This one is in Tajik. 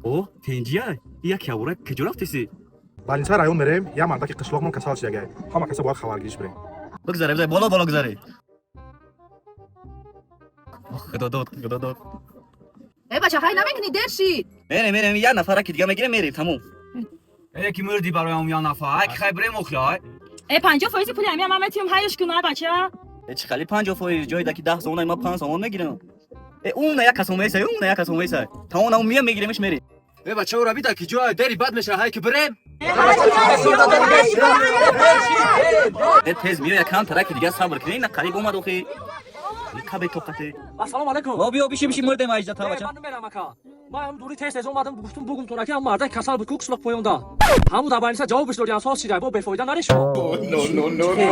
О, тинҷия, як явора куҷо рафтеси? Больница район мерем, як мардаки қишлоқмон касал шидагай. Ҳама каса бояд хабаргириш бирем. Бигзаре, бигзаре, боло, боло гузаре. Худо дод, худо дод. Э, бача, ҳай намекунӣ, дер шид. Мерем, мерем, як нафара ки дига мегирем, мерем, тамом. Э, ки мурди барои ҳам як нафар. Ай, ки хай бирем охи, ай. Э, 50% пули ҳамин ман метиҳам, ҳайш кун, ай бача. Э, чӣ хали 50%? Ҷойда ки 10 сомона ма 5 сомон мегирам. Э, уна як касом месай, уна як касом месай. Тамом, ам мия мегиремш, мерем. Э, бача, ора бида ки ҷой дери бад меша, ҳай ки бирем. Э, тез миё, якам тараки дига сабр кунӣ, на қариб омад охи. Кабе тоқате. Ассалому алайкум. О, биё, биши, биши, мурдем айҷда та, бача. Ман намерам, ака. Ман ҳам дури тез тез омадам, гуфтум бугум то раки ҳам мардак касал буд ку қишлоқ поёнда. Ҳаму дар больница ҷавобиш додиам, соз шидай, бо бефоида нарешо. No, no, no, no.